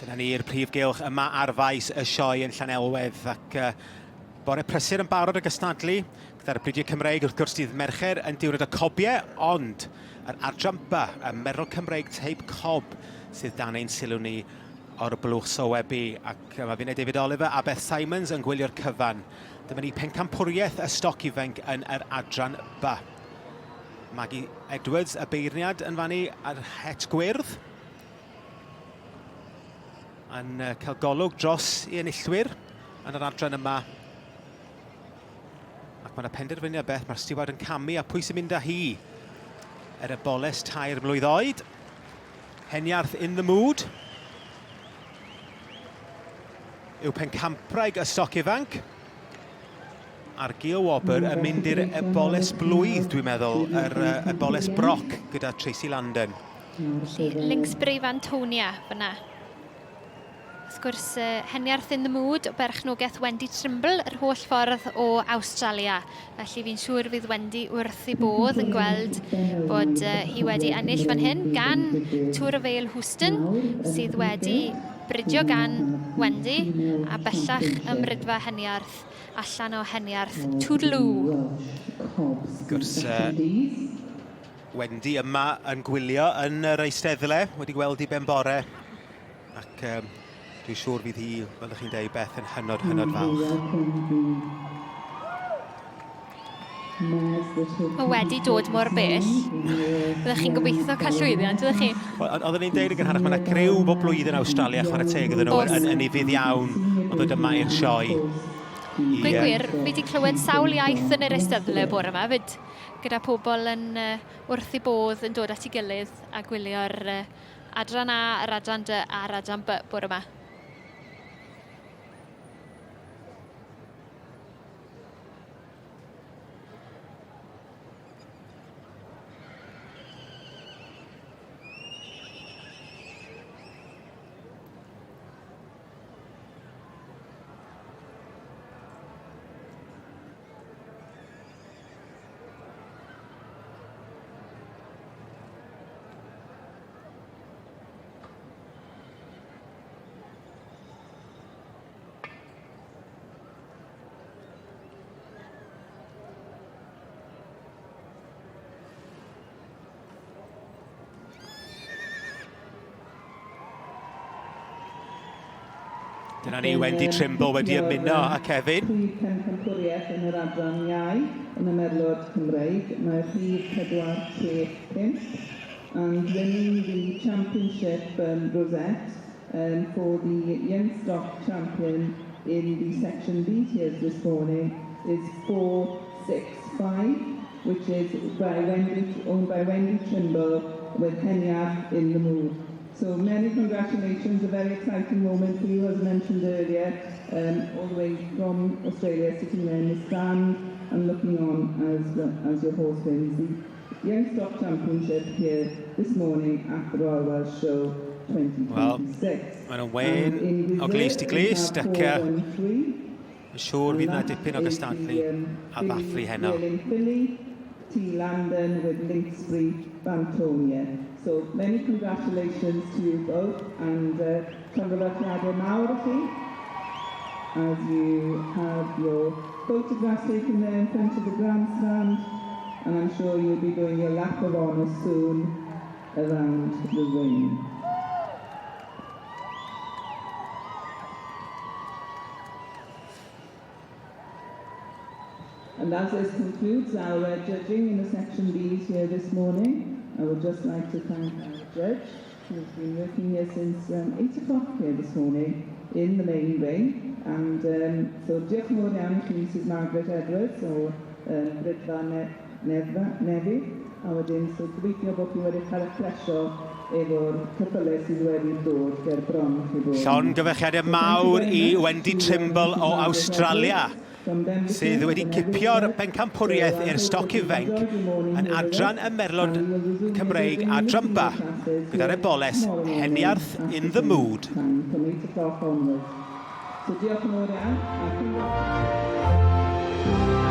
Dyna ni'r prif gylch yma ar faes y sioe yn Llanelwedd ac uh, bore prysur yn barod y gystadlu gyda'r bridiau Cymreig wrth gwrs dydd Mercher yn diwrnod y cobiau ond yr adran B, y Merl Cymreig teip cob sydd dan ein sylw ni o'r blwch sylwebu ac mae fi'n David Oliver a Beth Simons yn gwylio'r cyfan. Dyma ni pencampwriaeth y stoc ifanc yn yr adran B. Maggie Edwards, y beirniad yn fannu ar het gwyrdd. Yn cael golwg dros i enillwyr yn yr adran yma. Ac mae yna penderfyniad beth, mae'r stiward yn camu a pwy sy'n mynd â hi? Er y boles tair mlwydd oed. Heniarth in the mood. Yw pencampwraig y stoc ifanc. A'r Gil Wobr yn mynd i'r eboles blwydd, dwi'n meddwl, yr eboles broc gyda Tracy Landon. Felly, Linksbury Fantonia fyna. Wrth gwrs, Heniarth in the Mood o berchnogaeth Wendy Trimble yr holl ffordd o Awstralia. Felly fi'n siŵr fydd Wendy wrth ei bodd yn gweld bod hi wedi ennill fan hyn gan Tour of Vale Houston, sydd wedi bridio gan Wendy a bellach ym Mrydfa Heniarth allan o Heniarth Toodaloo. Wrth gwrs, Wendy yma yn gwylio yn yr eisteddle, wedi gweld i ben bore. Ac um, dwi'n siŵr fydd hi, fel ydych chi'n dweud, Beth yn hynod, hynod falch. Mae wedi dod mor bell. Byddech chi'n gobeithio cael llwyddiant, ydych chi? Wel, oedden ni'n deud yn gynharach, mae yna griw bob blwyddyn Awstralia, chwarae teg iddyn nhw, yn, yn ufudd iawn o ddod yma i'r sioe. Gweud gwir, fi wedi clywed sawl iaith yn yr eisteddle bore yma fyd, gyda pobl yn uh, wrth i bodd yn dod at ei gilydd a gwylio'r uh, Adran A, yr adran D a'r adran B bore yma. Dyna ni, Wendy Trimble wedi ymuno â Kevin. Prif pencampwriaeth yn yr adran iau yn y Merlod Cymreig. Mae'r rhif 465 and winning the championship um, rosette um, for the Young Stock Champion in the Section B tiers this morning is 465 which is by Wendy, owned by Wendy Trimble with Heniarth in the mood. So many congratulations, a very exciting moment for you, as mentioned earlier, um, all the way from Australia, sitting there in the stand and looking on as, as your horse wins the Young Stock Championship here this morning at the Royal Welsh Show 2026. Wel, maen nhw'n wen o glist i glist ac uh, Yn siŵr fydd 'na dipyn o gystadlu a ddathlu heno. T Landon with Linksbury Bantonia. So many congratulations to you both and uh, llongyfarchiadau mawr i chi as you have your photographs taken there in front of the grandstand and I'm sure you'll be doing your lap of honour soon around the ring. And as this concludes our uh, judging in the section Bs here this morning, I would just like to thank our judge who has been working here since um, 8 o'clock here this morning in the main ring. And um, so diolch yn fawr iawn i chi Mrs Margaret Edwards o um, Brydfa ne Nefa, Nefi. A wedyn, so gobeithio bod chi wedi cael eich plesio efo'r ceffylau sydd wedi dod ger bron chi bod. Llongyfarchiadau mawr i Wendy Trimble o Awstralia, sydd wedi cipio'r bencampwriaeth i'r stoc ifainc yn adran y Merlod Cymreig a Drymba, gyda'r eboles Heniarth in the Mood. So diolch yn fawr iawn. A